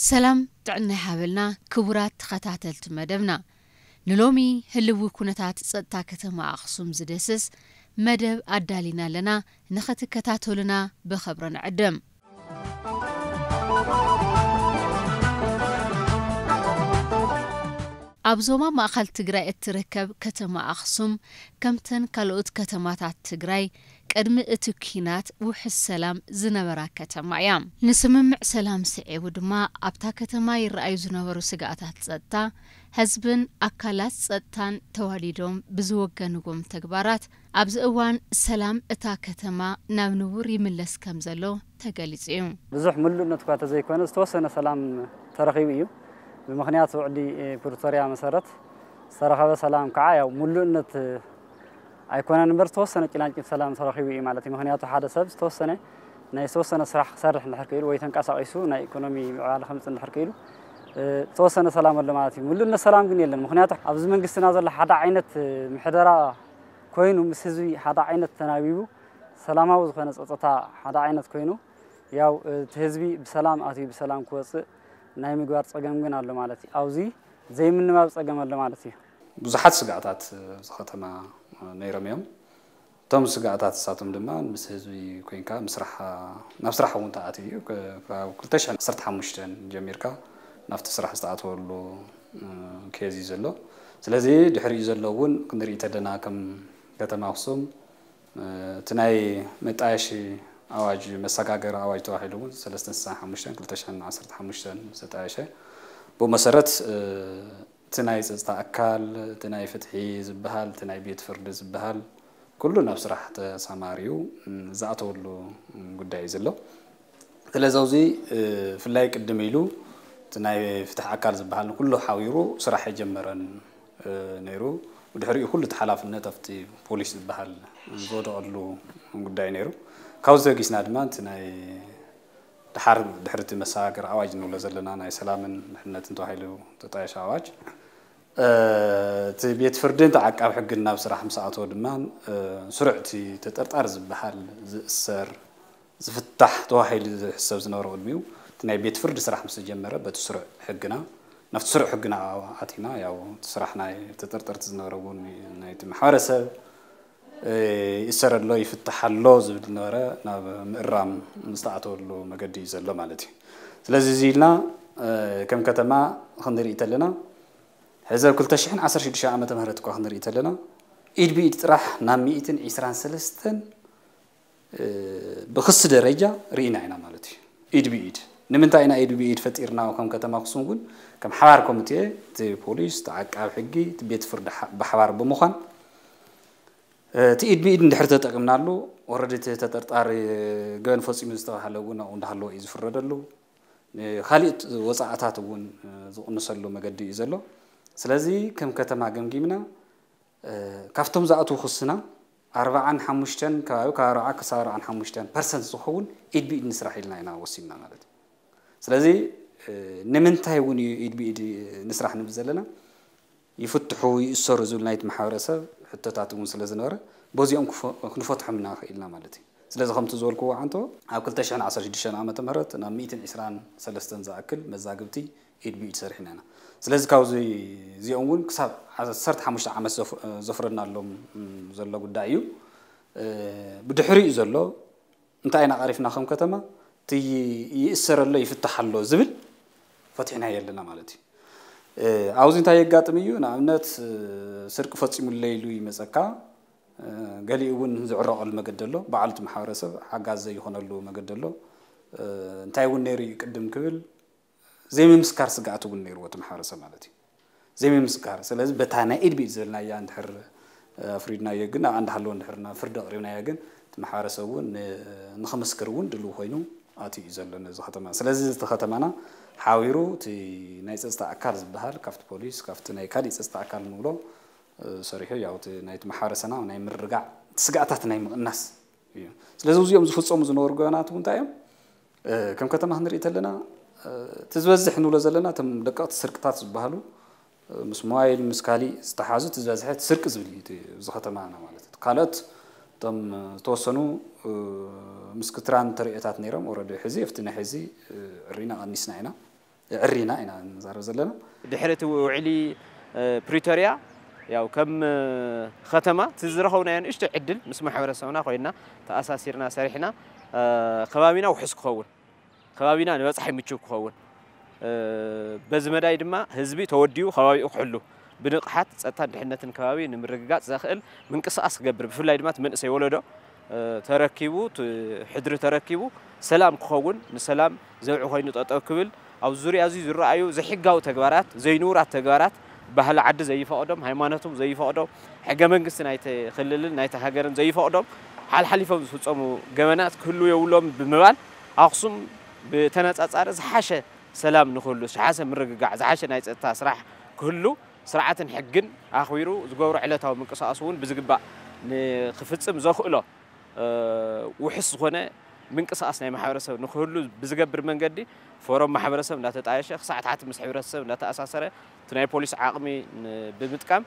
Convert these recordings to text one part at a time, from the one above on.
ሰላም ጥዕና ይሃበልና ክቡራት ተኸታተልቲ መደብና። ንሎሚ ህልዊ ኩነታት ጸጥታ ከተማ ኣኽሱም ዝደስስ መደብ ኣዳሊና ኣለና፣ ንኸትከታተሉና ብኸብረ ንዕድም። ኣብ ዞባ ማእኸል ትግራይ እትርከብ ከተማ ኣኽሱም ከምተን ካልኦት ከተማታት ትግራይ ቅድሚ እቲ ኲናት ውሑስ ሰላም ዝነበራ ከተማ እያ። ንስምምዕ ሰላም ስዒቡ ድማ ኣብታ ከተማ ይረኣዩ ዝነበሩ ስግኣታት ጸጥታ፣ ህዝብን ኣካላት ጸጥታን ተዋዲዶም ብዝወገንዎም ተግባራት ኣብዚ እዋን ሰላም እታ ከተማ ናብ ንቡር ይምለስ ከም ዘሎ ተገሊጹ እዩ። ብዙሕ ምሉእነት እኳ ተዘይኮነ ዝተወሰነ ሰላም ተረኺቡ እዩ። ብምኽንያት ውዕሊ ፕሪቶርያ መሰረት ዝተረኸበ ሰላም ከዓ ያው ምሉእነት ኣይኮነን እምበር ዝተወሰነ ጭላንጭል ሰላም ተረኺቡ እዩ ማለት እዩ። ምኽንያቱ ሓደ ሰብ ዝተወሰነ ናይ ዝተወሰነ ስራሕ ክሰርሕ እንድሕር ክኢሉ ወይ ተንቀሳቒሱ ናይ ኢኮኖሚ ምዕባለ ከምፅእ እንድሕር ክኢሉ ዝተወሰነ ሰላም ኣሎ ማለት እዩ። ምሉእነት ሰላም ግን የለን። ምኽንያቱ ኣብዚ መንግስትና ዘሎ ሓደ ዓይነት ምሕደራ ኮይኑ ምስ ህዝቢ ሓደ ዓይነት ተናቢቡ ሰላማዊ ዝኾነ ፀጥታ ሓደ ዓይነት ኮይኑ ያው እቲ ህዝቢ ብሰላም ኣትዩ ብሰላም ክወፅእ ናይ ምግባር ፀገም ግን ኣሎ ማለት እዩ። ኣብዚ ዘይምንባብ ፀገም ኣሎ ማለት እዩ። ብዙሓት ስጋኣታት ኣብዚ ከተማ ነይሮም እዮም። እቶም ስጋኣታት ንሳቶም ድማ ምስ ህዝቢ ኮይንካ ምስራሕ ናብ ስራሕ እውን ተኣትዩ እዩ። ካብ ክልተ ሽሕን ዓሰርተ ሓሙሽተን ጀሚርካ ናብቲ ስራሕ ዝተኣተወሉ ኬዝ እዩ ዘሎ። ስለዚ ድሕሪኡ ዘሎ እውን ክንርኢ ተለና ከም ከተማ ኣክሱም እቲ ናይ መጣየሺ ኣዋጅ መሰጋገሪ ኣዋጅ ተባሂሉ እውን ሰለስተ ስሳን ሓሙሽተን ክልተ ሽሕን ዓሰርተ ሓሙሽተን ዝተጣየሸ ብኡ መሰረት እቲ ናይ ፀፅታ ኣካል እቲ ናይ ፍትሒ ዝበሃል እቲ ናይ ቤት ፍርዲ ዝበሃል ኩሉ ናብ ስራሕ ተሰማርዩ ዝኣተወሉ ጉዳይ እዩ ዘሎ። ስለዚ ኣብዚ ብፍላይ ቅድም ኢሉ እቲ ናይ ፍትሒ ኣካል ዝበሃል ንኩሉ ሓቢሩ ስራሕ ኣይጀመረን ነይሩ። ብድሕሪኡ ኩሉ እቲ ሓላፍነት ኣብቲ ፖሊስ ዝበሃል ዝወደቐሉ ጉዳይ ነይሩ። ካብዚ ተበጊስና ድማ እቲ ናይ ደሓር ድሕሪ እቲ መሰጋገሪ ኣዋጅ ንብሎ ዘለና ናይ ሰላምን ድሕነትን ተባሂሉ ተጣየሸ ኣዋጅ እቲ ቤት ፍርድን እቲ ዓቃቢ ሕግን ናብ ስራሕ ምስ ኣተወ ድማ ስሩዕ እቲ ተጠርጣሪ ዝበሃል ዝእሰር ዝፍታሕ ተባሂሉ ዝሕሰብ ዝነበረ ቅድሚኡ እቲ ናይ ቤት ፍርዲ ስራሕ ምስ ተጀመረ በቲ ስሩዕ ሕግና ናብቲ ስሩዕ ሕግና ኣቲና ያው እቲ ስራሕ ናይ ተጠርጠርቲ ዝነበረ እውን ናይቲ ማሕበረሰብ ይእሰር ኣሎ ይፍታሕ ኣሎ ዝብል ነበረ ናብ ምእራም ዝተኣተወሉ መገዲ እዩ ዘሎ ማለት እዩ። ስለዚ እዚ ኢልና ከም ከተማ ክንርኢ ተለና ሕዚ ኣብ ክልተ ሽሕን ዓሰርተ ሽዱሽተን ዓመተ ምህረት እኳ ክንርኢ ተለና ኢድ ብኢድ ጥራሕ ናብ ሚእትን ዕስራን ሰለስተን ብክሲ ደረጃ ርኢና ኢና ማለት እዩ። ኢድ ብኢድ ንምንታይ ኢና ኢድ ብኢድ ፈጢርና ከም ከተማ ኣክሱም እውን ከም ሓባር ኮሚቴ እቲ ፖሊስ፣ እቲ ዓቃቢ ሕጊ፣ እቲ ቤት ፍርዲ ብሓባር ብምዃን እቲ ኢድ ብኢድ እንድሕር ተጠቂምናሉ ኦረዲ እቲ ተጠርጣሪ ገበን ፈፂሙ ዝተባሃለ እውን ኣብኡ እንዳሃለወ እዩ ዝፍረደሉ። ካሊእ ወፃእታት እውን ዝቕንሰሉ መገዲ እዩ ዘሎ። ስለዚ ከም ከተማ ገምጊምና ካብቶም ዝኣትዉ ክስና ኣርባዓን ሓሙሽተን ከባቢ ካብ ኣርባዓ ክሳብ ኣርባዓን ሓሙሽተን ፐርሰንት ዝኸውን ኢድ ብኢድ ንስራሕ ኢልና ኢና ወሲንና ማለት እዩ። ስለዚ ንምንታይ እውን እዩ ኢድ ብኢድ ንስራሕ ንብል ዘለና ይፍትሑ ይእሰሩ ዝብል ናይቲ ማሕበረሰብ ሕቶታት እውን ስለ ዝነበረ በዚኦም ክንፈትሖም ኢና ክኢልና ማለት እዩ። ስለዚ ከምቲ ዝበልክዎ ዓንቶ ኣብ ክልተ ሽሕን ዓሰርተ ሽዱሽተን ዓመተ ምህረት ናብ ሚእትን ዕስራን ሰለስተን ዝኣክል መዛግብቲ ኢድ ብኢድ ሰሪሕና ኢና። ስለዚ ካብዚ እዚኦም እውን ክሳብ ዓሰርተ ሓሙሽተ ዓመት ዘፍረድናሎም ዘሎ ጉዳይ እዩ። ብድሕሪኡ ዘሎ እንታይ ኢና ቀሪፍና ከም ከተማ እቲ ይእሰር ኣሎ ይፍታሕ ኣሎ ዝብል ፈቲሕናዮ ኣለና ማለት እዩ። ኣብዚ እንታይ የጋጥም እዩ ንኣብነት ስርቂ ፈፂሙለይ ኢሉ ይመፀካ ገሊኡ እውን ዝዕረቐሉ መገዲ ኣሎ። በዓሉ እቲ ማሕበረሰብ ሓጋዚ ዘይኾነሉ መገዲ ኣሎ። እንታይ እውን ነይሩ እዩ ቅድም ክብል ዘይምምስካር ስግኣት እውን ነይርዎ እቲ ማሕበረሰብ ማለት እዩ። ዘይምምስካር ስለዚ በታ ናይ ኢድ ብኢድ ዝበልናያ እንድሕር ኣፍሪድናዮ ግን ኣብኣ እንዳሃለወ እንድሕር ናብ ፍርዲ ኣቕሪብናዮ ግን እቲ ማሕበረሰብ እውን ንኽምስክር እውን ድልው ኮይኑ ኣትዩ እዩ ዘሎ ነዚ ከተማ። ስለዚ እቲ ከተማና ሓቢሩ እቲ ናይ ፀፅታ ኣካል ዝበሃል ካብቲ ፖሊስ ካብቲ ናይ ካሊእ ፀፅታ ኣካል ንብሎ ሰሪሑ ያው እቲ ናይቲ ማሕበረሰብና ናይ ምርጋዕ እቲ ስግኣታት ናይ ምቕናስ እዩ። ስለዚ እዚኦም ዝፍፀሙ ዝነበሩ ገበናት እውን እንታይ እዮም? ከም ከተማ ክንርኢ ተለና እቲ ዝበዝሕ ንብሎ ዘለና እቶም ደቀቕቲ ስርቅታት ዝበሃሉ ምስ ሞባይል ምስ ካሊእ ዝተሓዙ እቲ ዝበዝሐ እቲ ስርቂ ዝብል እዩ እዚ ከተማና ማለት እዩ። ካልኦት እቶም ዝተወሰኑ ምስ ክትራን ተርእዮታት ነይሮም ኦረዲ ሕዚ ኣብቲ ናይ ሕዚ ዕሪና ቀኒስና ኢና። የዕሪና ኢና ንዛረብ ዘለና። ድሕሪ እቲ ውዕሊ ፕሪቶርያ ያው ከም ከተማ እቲ ዝረኸብናዮ ንእሽቶ ዕድል ምስ ማሕበረሰብና ኮይና ተኣሳሲርና ሰሪሕና ከባቢና ውሑስ ክኸውን ከባቢና ንበፃሒ ምችው ክኸውን በዚ መዳይ ድማ ህዝቢ ተወዲኡ ከባቢኡ ክሕሉ ብንቕሓት ፀጥታን ድሕነትን ከባቢ ንምርግጋፅ ዘኽእል ምንቅስቓስ ክገብር ብፍላይ ድማ እቲ መንእሰይ ወለዶ ተረኪቡ ሕድሪ ተረኪቡ ሰላም ክኸውን ንሰላም ዘብዒ ኮይኑ ጠጠው ክብል ኣብ ዙርያ እዚ ዝረኣዩ ዘይሕጋዊ ተግባራት ዘይንውራት ተግባራት ባህሊ ዓዲ ዘይፈቕዶም ሃይማኖቶም ዘይፈቕዶ ሕገ መንግስቲ ናይቲ ክልልን ናይቲ ሃገርን ዘይፈቕዶም ሓልሓሊፎም ዝፍፀሙ ገበናት ክህሉ የብሎም ብምባል ኣኽሱም ብተነፃፃሪ ዝሓሸ ሰላም ንክህሉ ዝሓሸ ምርግጋዕ ዝሓሸ ናይ ፀጥታ ስራሕ ክህሉ ስርዓትን ሕግን ኣኽቢሩ ዝገብሮ ዕለታዊ ምንቅስቃስ እውን ብዝግባእ ንክፍፅም ዘኽእሎ ውሕስ ዝኾነ ምንቅስቃስ ናይ ማሕበረሰብ ንክህሉ ብዝገብር መንገዲ ፎረም ማሕበረሰብ እንዳተጣየሸ ክሳዕ ታሕቲ ምስ ሕብረተሰብ እንዳተኣሳሰረ እቲ ናይ ፖሊስ ዓቕሚ ብምጥቃም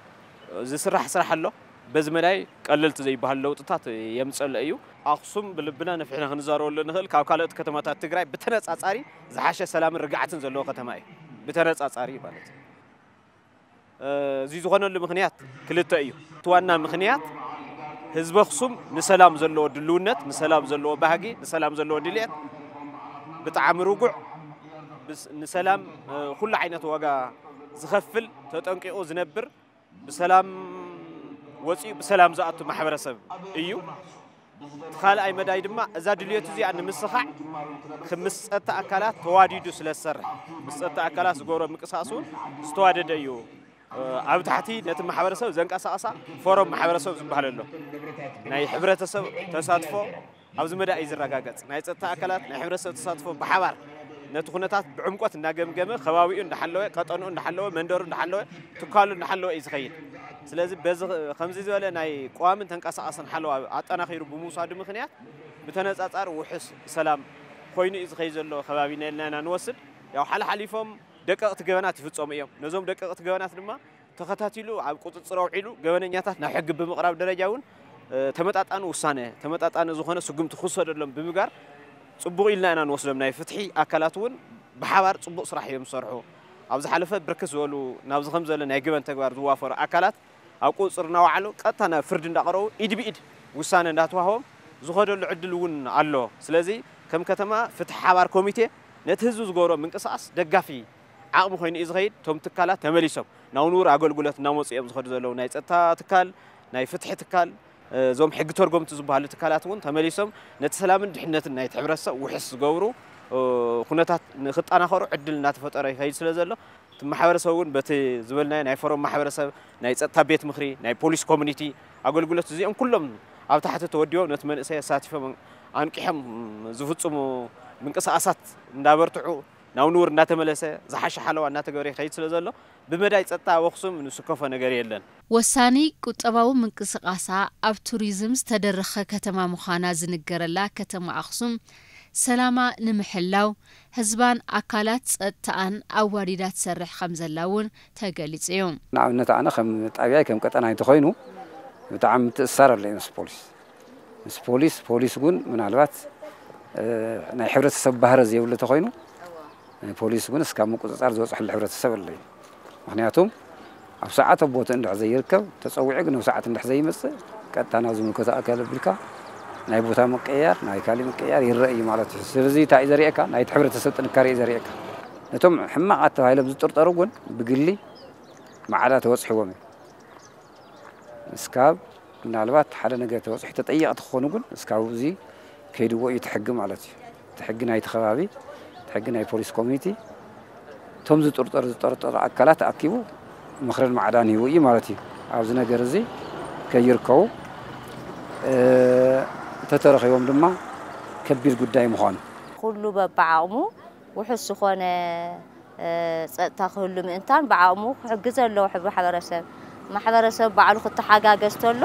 ዝስራሕ ስራሕ ኣሎ። በዚ መዳይ ቀለልቲ ዘይበሃሉ ለውጥታት የምፀለ እዩ። ኣኽሱም ብልብና ነፊሕና ክንዛረበሉ ንኽእል ካብ ካልኦት ከተማታት ትግራይ ብተነፃፃሪ ዝሓሸ ሰላምን ርግዓትን ዘለዎ ከተማ እዩ። ብተነፃፃሪ ማለት እዩ። እዚ ዝኾነሉ ምኽንያት ክልተ እዩ። እቲ ዋና ምኽንያት ህዝቢ ኣኽሱም ንሰላም ዘለዎ ድልውነት፣ ንሰላም ዘለዎ ባህጊ፣ ንሰላም ዘለዎ ድልየት ብጣዕሚ ርጉዕ፣ ንሰላም ኩሉ ዓይነት ዋጋ ዝኸፍል፣ ተጠንቂቑ ዝነብር፣ ብሰላም ወፂኡ ብሰላም ዝኣቱ ማሕበረሰብ እዩ። እቲ ካልኣይ መዳይ ድማ እዛ ድልየቱ እዚኣ ንምስኻዕ ምስ ፀጥታ ኣካላት ተዋዲዱ ስለ ዝሰርሕ ምስ ፀጥታ ኣካላት ዝገብሮ ምንቅስቃስ እውን ዝተዋደደ እዩ። ኣብ ታሕቲ ነቲ ማሕበረሰብ ዘንቀሳቐሳ ፎረም ማሕበረሰብ ዝበሃል ኣሎ። ናይ ሕብረተሰብ ተሳትፎ ኣብዚ መዳይ እዩ ዝረጋገፅ። ናይ ፀጥታ ኣካላት ናይ ሕብረተሰብ ተሳትፎ ብሓባር ነቲ ኩነታት ብዕምቆት እናገምገመ ከባቢኡ እንዳሓለወ ቀጠንኡ እንዳሓለወ መንደሩ እንዳሓለወ ትካሉ እንዳሓለወ እዩ ዝኸይድ። ስለዚ በዚ ከምዚ ዝበለ ናይ ቀዋምን ተንቀሳቐስን ሓለዋ ኣጠናኺሩ ብምውሳዱ ምኽንያት ብተነፃፃሪ ውሑስ ሰላም ኮይኑ እዩ ዝኸይድ ዘሎ ከባቢና ኢልና ኢና ንወስድ። ያው ሓለሓሊፎም ደቀቕቲ ገበናት ይፍፀሙ እዮም። ነዞም ደቀቕቲ ገበናት ድማ ተኸታቲሉ ኣብ ቁፅፅር ኣውዒሉ ገበነኛታት ናብ ሕጊ ብምቕራብ ደረጃ እውን ተመጣጣኒ ውሳነ ተመጣጣኒ ዝኾነ ስጉምቲ ክውሰደሎም ብምግባር ፅቡቕ ኢልና ኢና ንወስዶም። ናይ ፍትሒ ኣካላት እውን ብሓባር ፅቡቕ ስራሕ እዮም ዝሰርሑ። ኣብ ዝሓለፈ ብርክት ዝበሉ ናብዚ ከም ዘሎ ናይ ገበን ተግባር ዝዋፈሩ ኣካላት ኣብ ቁፅፅር እናወዓሉ ቀጥታ ናብ ፍርዲ እንዳቐረቡ ኢድ ብኢድ ውሳነ እንዳተዋህቦም ዝኸደሉ ዕድል እውን ኣሎ። ስለዚ ከም ከተማ ፍትሒ ሓባር ኮሚቴ ነቲ ህዝቢ ዝገብሮ ምንቅስቃስ ደጋፊ ዓቕሚ ኮይኑ እዩ ዝኸይድ። እቶም ትካላት ተመሊሶም ናብ ንቡር ኣገልግሎት እናመፁ እዮም ዝኸዱ ዘለዉ። ናይ ፀጥታ ትካል፣ ናይ ፍትሒ ትካል፣ እዞም ሕጊ ተርጎምቲ ዝበሃሉ ትካላት እውን ተመሊሶም ነቲ ሰላምን ድሕነትን ናይቲ ሕብረተሰብ ውሕስ ዝገብሩ ኩነታት ንክጠናኸሩ ዕድል እናተፈጠረ ይኸይድ ስለ ዘሎ እቲ ማሕበረሰብ እውን በቲ ዝበልናዮ ናይ ፎረም ማሕበረሰብ፣ ናይ ፀጥታ ቤት ምኽሪ፣ ናይ ፖሊስ ኮሚኒቲ ኣገልግሎት እዚኦም ኩሎም ኣብ ታሕቲ ተወዲቦም ነቲ መንእሰይ ኣሳቲፎም ኣንቂሖም ዝፍፅሙ ምንቅስቃሳት እንዳበርትዑ ናብ ንቡር እናተመለሰ ዝሓሸ ሓለዋ እናተገበረ ይኸይድ ስለ ዘሎ ብመዳይ ፀጥታ ኣብ ኣኽሱም ንስከፎ ነገር የለን። ወሳኒ ቁጠባዊ ምንቅስቓሳ ኣብ ቱሪዝም ዝተደረኸ ከተማ ምዃና ዝንገረላ ከተማ ኣኽሱም ሰላማ ንምሕላው ህዝባን ኣካላት ፀጥታኣን ኣዋዲዳ ትሰርሕ ከምዘላ እውን ተገሊፁ እዩ። ንኣብነት ኣነ ከም ጣብያይ ከም ቀጠናይ እንተኾይኑ ብጣዕሚ ምትእስሳር ኣለይ ምስ ፖሊስ ምስ ፖሊስ ፖሊስ እውን ምናልባት ናይ ሕብረተሰብ ባህረ ዘይብሉ ተኾይኑ ፖሊስ እውን እስካብ ምቁፅፃር ዝበፅሐሉ ሕብረተሰብ ኣሎ እዩ። ምክንያቱም ኣብ ሰዓት ኣብ ቦትኡ እንድሕር ዘይርከብ ተፀዊዑ ግን ኣብ ሰዓት እንድሕር ዘይመፅእ ቀጥታ ናብ ዝምልከቶ ኣካል ኣቢልካ ናይ ቦታ ምቅያር ናይ ካሊእ ምቅያር ይረአ እዩ ማለት እዩ። ስለዚ እንታይ እዩ ዘርእየካ? ናይቲ ሕብረተሰብ ጥንካሬ እዩ ዘርእየካ። ነቶም ሕማቓት ተባሂሎም ዝጥርጠሩ እውን ብግሊ ማዕዳ ተበፅሕዎም እዩ። እስካብ ምናልባት ሓደ ነገር ተበፅሑ ተጠየቕቲ ክኾኑ ግን እስካብ እዚ ከይድዎ እዩ እቲ ሕጊ ማለት እዩ። እቲ ሕጊ ናይቲ ከባቢ እቲ ሕጊ ናይ ፖሊስ ኮሚኒቲ እቶም ዝጥርጠሩ ዝጠርጠሩ ኣካላት ኣኪቡ ምኽርን ማዕዳን ሂቡ እዩ ማለት እዩ። ኣብዚ ነገር እዚ ከይርከቡ ተተረኺቦም ድማ ከቢድ ጉዳይ ምዃኑ ኩሉ በብዓቕሙ ውሑስ ዝኾነ ፀጥታ ክህሉ ምእንታን ብዓቕሙ ክሕግዝ ኣለዎ ማሕበረሰብ። ማሕበረሰብ ባዕሉ ክተሓጋገዝ ተሎ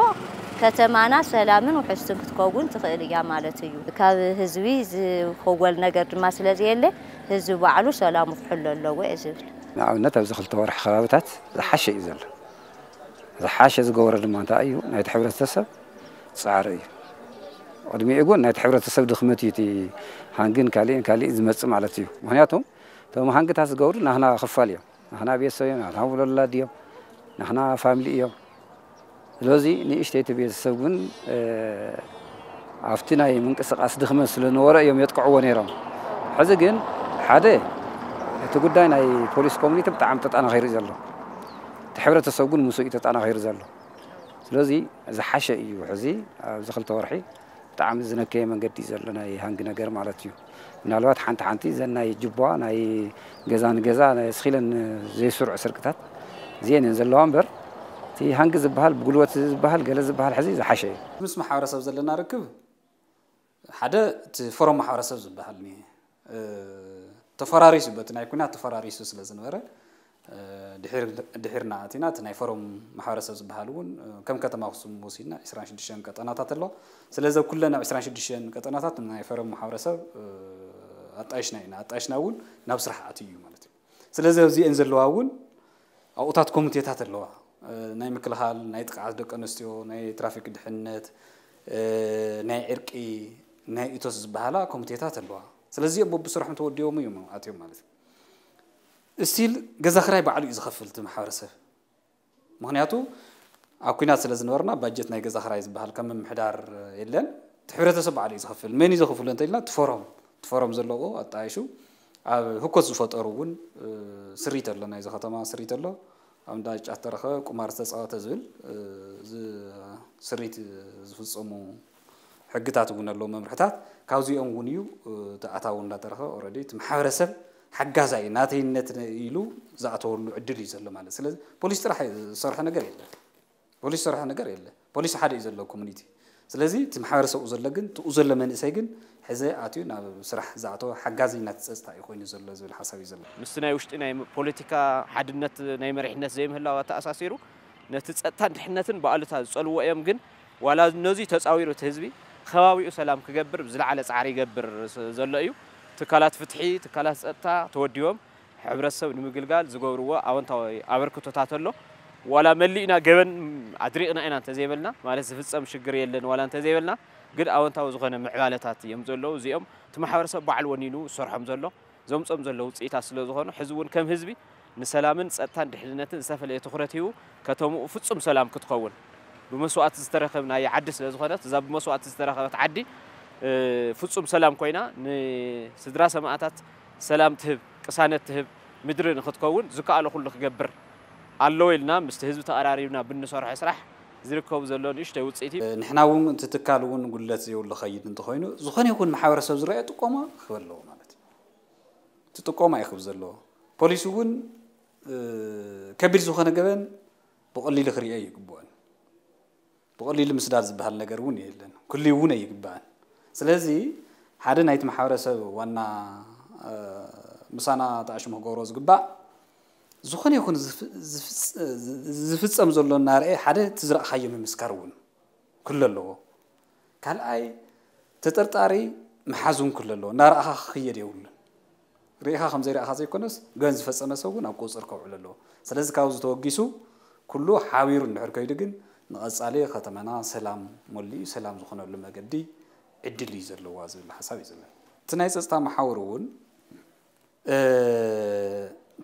ከተማና ሰላምን ውሕስትን ክትከውን ትኽእል እያ ማለት እዩ። ካብ ህዝቢ ዝኽወል ነገር ድማ ስለዘየለ ህዝቢ ባዕሉ ሰላሙ ክሕሎ ኣለዎ እየ ዝብል። ንኣብነት ኣብዚ ክልተ ወርሒ ከባብታት ዝሓሸ እዩ ዘሎ። ዝሓሸ ዝገበሮ ድማ እንታይ እዩ? ናይቲ ሕብረተሰብ ፃዕሪ እዩ። ቅድሚኡ ግን ናይቲ ሕብረተሰብ ድኽመት እዩ እቲ ሃንግን ካሊእን ካሊእን ዝመፅእ ማለት እዩ። ምክንያቱ እቶም ሃንግታት ዝገብሩ ናህና ክፋል እዮም። ናህና ቤተሰብ እዮም፣ ናህና ውለላ ድዮም፣ ናህና ፋሚሊ እዮም። ስለዚ ንእሽተይቲ ቤተሰብ ግን ኣብቲ ናይ ምንቅስቃስ ድኽመት ስለ ዝነበረ እዮም የጥቅዕዎ ነይሮም። ሕዚ ግን ሓደ እቲ ጉዳይ ናይ ፖሊስ ኮሚኒቲ ብጣዕሚ ተጠናኺሩ እዩ ዘሎ። እቲ ሕብረተሰብ ግን ምስኡ እዩ ተጠናኺሩ ዘሎ። ስለዚ ዝሓሸ እዩ። ሕዚ ኣብዚ ክልተ ወርሒ ብጣዕሚ ዝነከየ መንገዲ እዩ ዘሎ ናይ ሃንግ ነገር ማለት እዩ። ምናልባት ሓንቲ ሓንቲ ዘን ናይ ጅቧ ናይ ገዛ ንገዛ ስኺለን ዘይስሩዕ ስርቅታት እዚአን እየን ዘለዋ እምበር እቲ ሃንግ ዝበሃል ብጉልበት ዝበሃል ገለ ዝበሃል ሕዚ ዝሓሸ እዩ። ምስ ማሕበረሰብ ዘለና ርክብ ሓደ እቲ ፎረም ማሕበረሰብ ዝበሃል እኒሀ ተፈራሪሱ በቲ ናይ ኩናት ተፈራሪሱ ስለ ዝነበረ ድሒርና ኣቲና እቲ ናይ ፎረም ማሕበረሰብ ዝበሃል እውን ከም ከተማ ኣክሱም ወሲድና ዕስራን ሽዱሽተን ቀጠናታት ኣሎ። ስለዚ ኩለን ኣብ ዕስራን ሽዱሽተን ቀጠናታት ናይ ፎረም ማሕበረሰብ ኣጣይሽና ኢና። ኣጣይሽና እውን ናብ ስራሕ ኣትዩ እዩ ማለት እዩ። ስለዚ ኣብዚአን ዘለዋ እውን ኣብኡታት ኮሚቴታት ኣለዋ። ናይ ምክልኻል፣ ናይ ጥቕዓት ደቂ ኣንስትዮ፣ ናይ ትራፊክ ድሕነት፣ ናይ ዕርቂ፣ ናይ እቶስ ዝበሃላ ኮሚቴታት ኣለዋ። ስለዚኦም በብስርሖም ተወዲቦም እዮም ኣትዮም ማለት እዩ። እስቲል ገዛ ክራይ ባዕሉ እዩ ዝኸፍል እቲ ማሕበረሰብ። ምክንያቱ ኣብ ኩናት ስለ ዝነበርና ባጀት ናይ ገዛ ክራይ ዝበሃል ከም ምምሕዳር የለን። እቲ ሕብረተሰብ ባዕሉ እዩ ዝኸፍል። መን እዩ ዘኽፍሎ እንተኢልና እቲ ፎረም፣ እቲ ፎረም ዘለዎ ኣጣይሹ ኣብ ህኮት ዝፈጠሩ እውን ስሪት ኣሎ፣ ናይዚ ከተማ ስሪት ኣሎ። ኣብ እንዳ ጫት ተረኸበ ቁማር ዝተፃወተ ዝብል ስሪት ዝፍፀሙ ሕግታት እውን ኣለዉ፣ መምርሕታት። ካብዚኦም እውን እዩ እቲ ኣታዊ እንዳተረኸበ ኦረዲ እቲ ማሕበረሰብ ሓጋዛይ ናተይነት ኢሉ ዝኣተወሉ ዕድል እዩ ዘሎ ማለት። ስለዚ ፖሊስ ጥራሕ ዝሰርሐ ነገር የለን። ፖሊስ ዝሰርሐ ነገር የለ። ፖሊስ ሓደ እዩ ዘሎ ኮሚኒቲ። ስለዚ እቲ ማሕበረሰብኡ ዘሎ ግን ትኡ ዘሎ መንእሰይ ግን ሕዘ ኣትዩ ናብ ስራሕ ዝኣተወ ሓጋዚ ናቲ ፀፅታ እዩ ኮይኑ ዘሎ ዝብል ሓሳብ እዩ ዘሎ። ምስቲ ናይ ውሽጢ ናይ ፖለቲካ ሓድነት ናይ መሪሕነት ዘይምህላው ኣተኣሳሲሩ ነቲ ጸጥታን ድሕነትን ብኣሉታ ዝጸልዎ እዮም። ግን ዋላ ነዚ ተጻዊሩ እቲ ህዝቢ ከባቢኡ ሰላም ክገብር ብዝለዓለ ጻዕሪ ይገብር ዘሎ እዩ። ትካላት ፍትሒ፣ ትካላት ጸጥታ ተወዲቦም ሕብረተሰብ ንምግልጋል ዝገብርዎ ኣወንታዊ ኣበርክቶታት ኣሎ። ዋላ መሊእና ገበን ኣድሪቕና ኢና እንተዘይበልና ማለት ዝፍጸም ሽግር የለን ዋላ እንተዘይበልና ግን ኣወንታዊ ዝኾነ ምዕባለታት እዮም ዘለዉ። እዚኦም እቲ ማሕበረሰብ ባዕሉ ወኒኑ ዝሰርሖም ዘሎ ዘምጾም ዘሎ ውፅኢታት ስለ ዝኾኑ ሕዚ እውን ከም ህዝቢ ንሰላምን ፀጥታን ድሕንነትን ዝተፈለየ ትኹረት ሂቡ ከተምኡ ፍፁም ሰላም ክትኸውን ብመስዋእቲ ዝተረኸብ ናይ ዓዲ ስለ ዝኾነት እዛ ብመስዋእቲ ዝተረኸበት ዓዲ ፍፁም ሰላም ኮይና ንስድራ ሰማእታት ሰላም ትህብ ቅሳነት ትህብ ምድሪ ንክትከውን ዝከኣሎ ኩሉ ክገብር ኣለዎ ኢልና ምስቲ ህዝቢ ተቐራሪብና ብንሰርሖ ስራሕ ዝርከቡ ዘሎ ንእሽተይ ውፅኢት እዩ። ንሕና እውን እቲ ትካል እውን ጉድለት ዘይብሉ ከይድ እንተኮይኑ ዝኾነ ይኹን ማሕበረሰብ ዝረኦ ጥቆማ ክህብ ኣለዎ ማለት እዩ። እቲ ጥቆማ እዩ ክህብ ዘለዎ። ፖሊስ እውን ከቢድ ዝኾነ ገበን ብቐሊሉ ክርእዮ ይግብኦን። ብቐሊሉ ምስዳድ ዝበሃል ነገር እውን የለን። ክልዩ እውን ኣይግባእን። ስለዚ ሓደ ናይቲ ማሕበረሰብ ዋና ምሳና ተኣሽሙ ክገብሮ ዝግባእ ዝኾነ ይኹን ዝፍፀም ዘሎ እናርአ ሓደ እቲ ዝረእኻዮ ምምስካር እውን ክህሉ ኣለዎ። ካልኣይ ተጠርጣሪ ምሓዝ እውን ክህሉ ኣለዎ። እናረእኻ ክኽየድ የብሉን። ርኢኻ ከም ዘይረእኻ ዘይኮነስ ገበን ዝፈፀመ ሰብ እውን ኣብ ቁፅፅር ከውዕል ኣለዎ። ስለዚ ካብዚ ተወጊሱ ኩሉ ሓቢሩ እንድሕር ከይዱ ግን ንቐፃሊ ከተማና ሰላም መሊኡ ሰላም ዝኾነሉ መገዲ ዕድል እዩ ዘለዋ ዝብል ሓሳብ እዩ ዘለና። እቲ ናይ ፀፅታ መሓውር እውን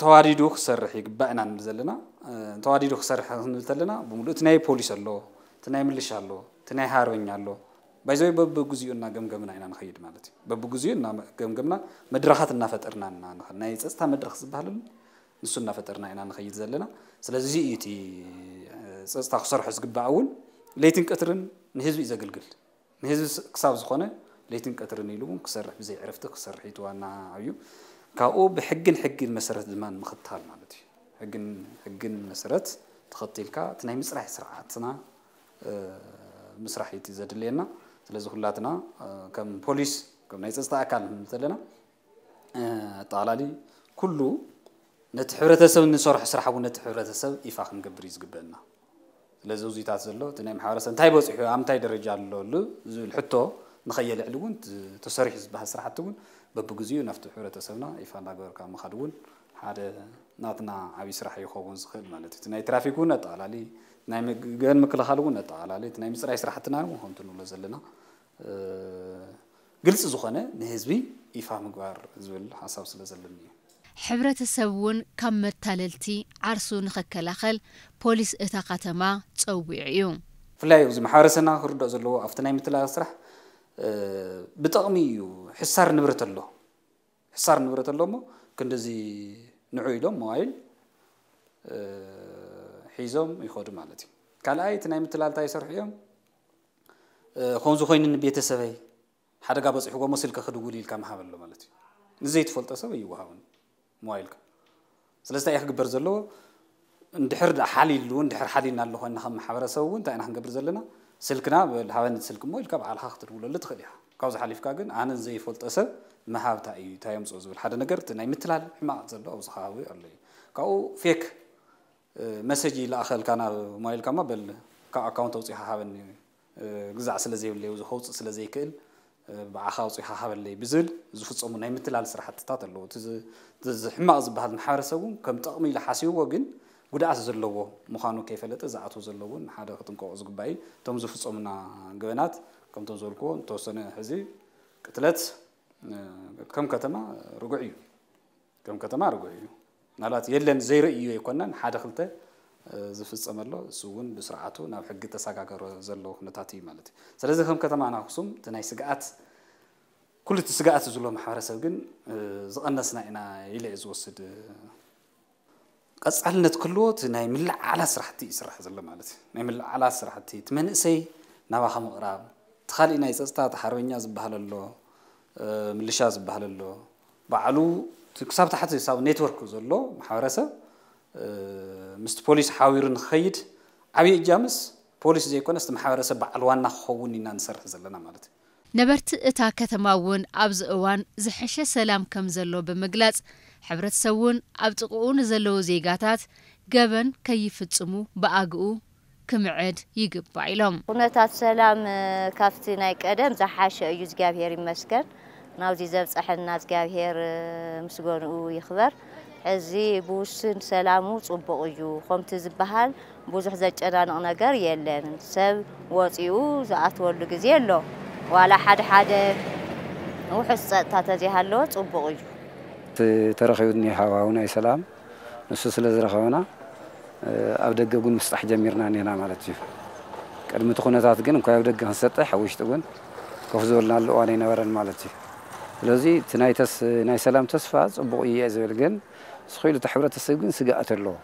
ተዋዲዱ ክሰርሕ ይግባእ ኢና ንብል ዘለና። ተዋዲዱ ክሰርሕ ክንብል ተለና ብምሉእ እቲ ናይ ፖሊስ ኣሎ፣ እቲ ናይ ምልሻ ኣሎ፣ እቲ ናይ ሃርበኛ ኣሎ። ባይዘወይ በብግዚኡ እናገምገምና ኢና ንኸይድ ማለት እዩ። በብግዚኡ እናገምገምና መድረኻት እናፈጠርና ኢና ንኸ- ናይ ፀፅታ መድረኽ ዝበሃል ኣሎ፣ ንሱ እናፈጠርና ኢና ንኸይድ ዘለና። ስለዚ እዚ እዩ እቲ ፀፅታ ክሰርሖ ዝግባእ እውን ለይትን ቀትርን ንህዝቢ እዩ ዘገልግል። ንህዝቢ ክሳብ ዝኾነ ለይትን ቀትርን ኢሉ እውን ክሰርሕ ብዘይ ዕረፍቲ ክሰርሕ እዩ እቲ ዋና ኣብዩ። ካብኡ ብሕግን ሕግን መሰረት ድማ ንምኽታል ማለት እዩ። ሕግን ሕግን መሰረት ተኸቲልካ እቲ ናይ ምፅራይ ስርዓትና ምስራሕ እዩ ዘድልየና። ስለዚ ኩላትና ከም ፖሊስ ከም ናይ ፀፅታ ኣካል እንተለና ኣጠቓላሊ ኩሉ ነቲ ሕብረተሰብ ንሰርሖ ስራሕ እውን ነቲ ሕብረተሰብ ይፋ ክንገብር እዩ ዝግበአና። ስለዚ ውዚታት ዘሎ እቲ ናይ ማሕበረሰብ እንታይ በፂሑ ኣብ ምንታይ ደረጃ ኣሎ ዝብል ሕቶ ንኸየልዕል እውን ተሰሪሑ ዝበሃል ስራሕቲ እውን በብግዚኡ ናብቲ ሕብረተሰብና ይፋ እናገበርካ ምኻድ እውን ሓደ ናትና ዓብዪ ስራሕ ይኸውን ዝኽእል ማለት እዩ። እቲ ናይ ትራፊክ እውን ኣጠቓላሊ ናይ ገበን ምክልኻል እውን ኣጠቓላሊ እቲ ናይ ምፅራይ ስራሕትና እውን ከምቲ ንብሎ ዘለና ግልፂ ዝኾነ ንህዝቢ ይፋ ምግባር ዝብል ሓሳብ ስለ ዘለኒ እዩ። ሕብረተሰብ እውን ካብ መታለልቲ ዓርሱ ንኽከላኸል ፖሊስ እታ ከተማ ጸዊዑ እዩ። ብፍላይ እዚ ማሕበረሰብና ክርድኦ ዘለዎ ኣብቲ ናይ ምትላል ስራሕ ብጠቕሚ እዩ። ሕሳር ንብረት ኣሎ፣ ሕሳር ንብረት ኣሎ እሞ ክንድዚ ንዑ ኢሎም ሞባይል ሒዞም ይኸዱ ማለት እዩ። ካልኣይ እቲ ናይ ምትላል እንታይ ይሰርሑ እዮም? ከምዚ ኮይኑ ንቤተሰበይ ሓደጋ በፂሕዎ እሞ ስልኪ ክድውል ኢልካ ምሃብ ኣሎ ማለት እዩ። ንዘይትፈልጦ ሰብ ኣይወሃብን ሞባይልካ። ስለዚ እንታይ እዩ ክግበር ዘለዎ? እንድሕር ደኣ ሓሊሉ፣ እንድሕር ሓሊልና ኣሎ ኮይና ከም ማሕበረሰብ እውን እንታይ ኢና ክንገብር ዘለና? ስልክና በል ሃበኒ ስልኪ እሞ ኢልካ ባዕልኻ ክትድውለሉ ትኽእል ኢኻ። ካብዚ ሓሊፍካ ግን ኣነ ዘይፈልጦ ሰብ ምሃብ እንታይ እዩ፣ እንታይ የምፅኦ ዝብል ሓደ ነገር እቲ ናይ ምትላል ሕማቕ ዘሎ ኣብዚ ከባቢ ኣሎ እዩ። ካብኡ ፌክ መሰጅ ይለኣኸልካ ናብ ሞባይልካ እሞ በል ካብ ኣካውንት ኣውፂኻ ሃበኒ ግዛዕ ስለ ዘይብለይ እዚ ከውፅእ ስለ ዘይክእል ብዓኻ ኣውፂኻ ሃበለይ ብዝብል ዝፍፀሙ ናይ ምትላል ስራሕትታት ኣለዉ። እዚ ሕማቕ ዝበሃል ማሕበረሰብ እውን ከም ጠቕሚ ኢሉ ሓሲብዎ ግን ጉድኣት ዘለዎ ምዃኑ ከይፈለጠ ዝኣትዎ ዘሎ እውን ሓደ ክጥንቀቑ ዝግባእ እዩ። እቶም ዝፍፀሙና ገበናት ከምቶም ዝበልክዎ እንተወሰነ ሕዚ ቅትለት ከም ከተማ ርጉዕ እዩ። ከም ከተማ ርጉእ እዩ። ምናልባት የለን ዘይርእዩ ኣይኮናን፣ ሓደ ክልተ ዝፍጸም ኣሎ፣ እሱ እውን ብስርዓቱ ናብ ሕጊ ተሰጋገሮ ዘሎ ኩነታት እዩ ማለት እዩ። ስለዚ ከም ከተማና ኣኽሱም እቲ ናይ ስግኣት ኩሉ እቲ ስግኣት ዝብሎ ማሕበረሰብ ግን ዝቐነስና ኢና ኢለ እየ ዝወስድ። ቀጻልነት ክህልዎ እቲ ናይ ምልዕዓላት ስራሕቲ እዩ ዝስራሕ ዘሎ ማለት እዩ። ናይ ምልዕዓላት ስራሕቲ እቲ መንእሰይ ናባኻ ምቕራብ፣ እቲ ካሊእ ናይ ጸጥታ እቲ ሓርበኛ ዝበሃል ኣሎ፣ ምልሻ ዝበሃል ኣሎ፣ ባዕሉ ክሳብ ታሕቲ ክሳብ ኔትወርክ ዘሎ ማሕበረሰብ ምስቲ ፖሊስ ሓቢሩ ንክኸይድ ዓብዪ እጃምስ ፖሊስ ዘይኮነስ እቲ ማሕበረሰብ በዓል ዋና ክኸውን ኢና ንሰርሕ ዘለና ማለት እዩ። ነበርቲ እታ ከተማ እውን ኣብዚ እዋን ዝሐሸ ሰላም ከም ዘሎ ብምግላጽ፣ ሕብረተሰብ እውን ኣብ ጥቕኡ ንዘለዉ ዜጋታት ገበን ከይፍጽሙ ብኣግኡ ክምዕድ ይግባእ ኢሎም። ኩነታት ሰላም ካብቲ ናይ ቀደም ዝሓሸ እዩ፣ እግዚኣብሔር ይመስገን። ናብዚ ዘብፀሐና እግዚኣብሔር ምስጋንኡ ይኽበር። ሕዚ ብውሱን ሰላሙ ፅቡቕ እዩ። ከምቲ ዝበሃል ብዙሕ ዘጨናንቕ ነገር የለን። ሰብ ወፂኡ ዝኣትወሉ ግዜ ኣሎ። ዋላ ሓደ ሓደ ውሑስ ፀጥታ ተዘይሃለወ ፅቡቕ እዩ። ተረኺቡ እኒሀ ሃዋሁ ናይ ሰላም ንሱ ስለ ዝረኸበና ኣብ ደገ እውን ምስጣሕ ጀሚርና እኒሀና ማለት እዩ። ቅድሚ እቲ ኩነታት ግን እንኳ ኣብ ደገ ክንሰጥሕ ኣብ ውሽጢ እውን ኮፍ ዝበልናሉ እዋን ኣይነበረን ማለት እዩ። ስለዚ እቲ ናይ ተስ ናይ ሰላም ተስፋ ፅቡቕ እዩ እየ ዝብል፣ ግን ስኺሉ እቲ ሕብረተሰብ ግን ስግኣት ኣለዎ።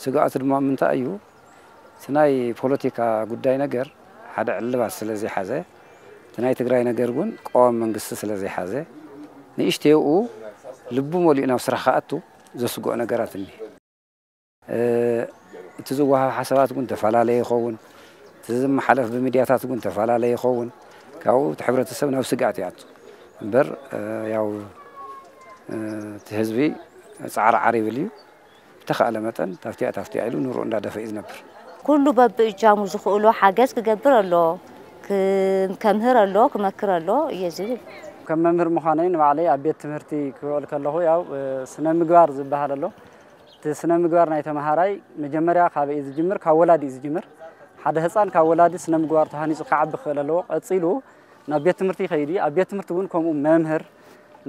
ስግኣቱ ድማ ምንታይ እዩ? እቲ ናይ ፖለቲካ ጉዳይ ነገር ሓደ ዕልባት ስለ ዘይሓዘ፣ እቲ ናይ ትግራይ ነገር እውን ቀዋሚ መንግስቲ ስለ ዘይሓዘ፣ ንእሽተይኡ ልቡ መሊኡ ናብ ስራሕ ክኣቱ ዘስግኦ ነገራት እኒሀ። እቲ ዝወሃብ ሓሳባት እውን ተፈላለየ ይኸውን፣ እቲ ዝመሓለፍ ብሚድያታት እውን ተፈላለየ ይኸውን። ካብኡ እቲ ሕብረተሰብ ናብ ስግኣት ይኣቱ እምበር ያው እቲ ህዝቢ ፃዕራዓር ይብል እዩ። ብተኻእለ መጠን ታፍቲያ ታፍቲያ ኢሉ ንርኡ እንዳደፈ እዩ ዝነብር። ኩሉ በብእጃሙ ዝኽእሎ ሓገዝ ክገብር ኣሎ፣ ከምህር ኣሎ፣ ክመክር ኣሎ እየ ዝብል። ከም መምህር ምዃነይ ንባዕለይ ኣብ ቤት ትምህርቲ ክውዕል ከለኹ ያው ስነ ምግባር ዝበሃል ኣሎ። እቲ ስነ ምግባር ናይ ተምሃራይ መጀመርያ ካበይ እዩ ዝጅምር? ካብ ወላዲ እዩ ዝጅምር። ሓደ ህፃን ካብ ወላዲ ስነ ምግባር ተሃኒፁ ክዓቢ ክኽእል ኣለዎ። ቀፂሉ ናብ ቤት ትምህርቲ ይኸይድ እዩ። ኣብ ቤት ትምህርቲ እውን ከምኡ መምህር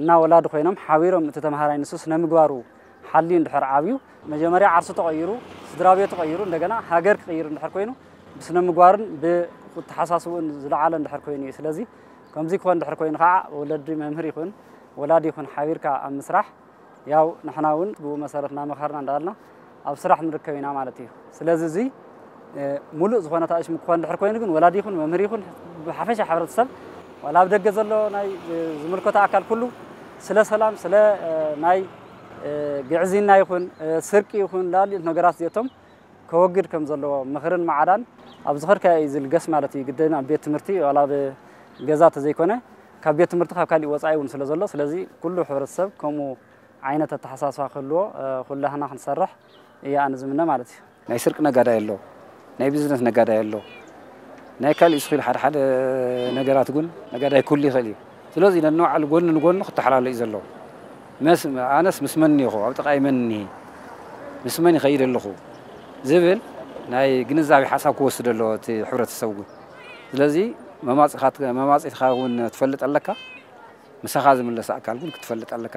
እና ወላዲ ኮይኖም ሓቢሮም እቲ ተምሃራይ ንሱ ስነ ምግባሩ ሓልዩ እንድሕር ዓብዩ መጀመርያ ዓርሱ ተቐይሩ፣ ስድራ ቤቱ ቀይሩ፣ እንደገና ሃገር ክቕይር እንድሕር ኮይኑ ብስነ ምግባሩን ብተሓሳስብኡን ዝለዓለ እንድሕር ኮይኑ እዩ። ስለዚ ከምዚ ክኾን እንድሕር ኮይኑ ከዓ ወለዲ መምህር ይኹን ወላዲ ይኹን ሓቢርካ ኣብ ምስራሕ ያው ንሕና እውን ብኡ መሰረት እናመኸርና እንዳበልና ኣብ ስራሕ ንርከብ ኢና ማለት እዩ። ስለዚ እዚ ሙሉእ ዝኾነ ታእሽሙ ክኾን ድሕር ኮይኑ ግን ወላዲ ይኹን መምህር ይኹን ብሓፈሻ ሕብረተሰብ ዋላ ኣብ ደገ ዘሎ ናይ ዝምልከቶ ኣካል ኩሉ ስለ ሰላም ስለ ናይ ግዕዝይና ይኹን ስርቂ ይኹን ላልኦት ነገራት እዚኣቶም ከወግድ ከም ዘለዎ ምኽርን ማዕዳን ኣብ ዝኸድካዮ እዩ ዝልገስ ማለት እዩ። ግድን ኣብ ቤት ትምህርቲ ዋላ ኣብ ገዛ ተዘይኮነ ካብ ቤት ትምህርቲ ካብ ካሊእ ወፃኢ እውን ስለ ዘሎ ስለዚ ኩሉ ሕብረተሰብ ከምኡ ዓይነት ኣተሓሳስባ ክህልዎ ኩላህና ክንሰርሕ እየ ኣነ ዝምነ ማለት እዩ። ናይ ስርቂ ነጋዳይ ኣሎ፣ ናይ ቢዝነስ ነጋዳይ ኣሎ፣ ናይ ካሊእ ስኺሉ ሓደ ሓደ ነገራት እውን ነጋዳይ ክህሉ ይኽእል እዩ። ስለዚ ነንባዕሉ ጎኒ ንጎኑ ክተሓላሎ እዩ ዘለዎ። መስ ኣነስ ምስ መን እኒኹ ኣብ ጥቓይ መን እኒሀ ምስ መን ይኸይድ ኣለኹ ዝብል ናይ ግንዛቤ ሓሳብ ክወስድ ኣለዎ እቲ ሕብረተሰብ እውን። ስለዚ መማፅኢትካ እውን ትፈልጥ ኣለካ፣ ምሳኻ ዝምለስ ኣካል እውን ክትፈልጥ ኣለካ።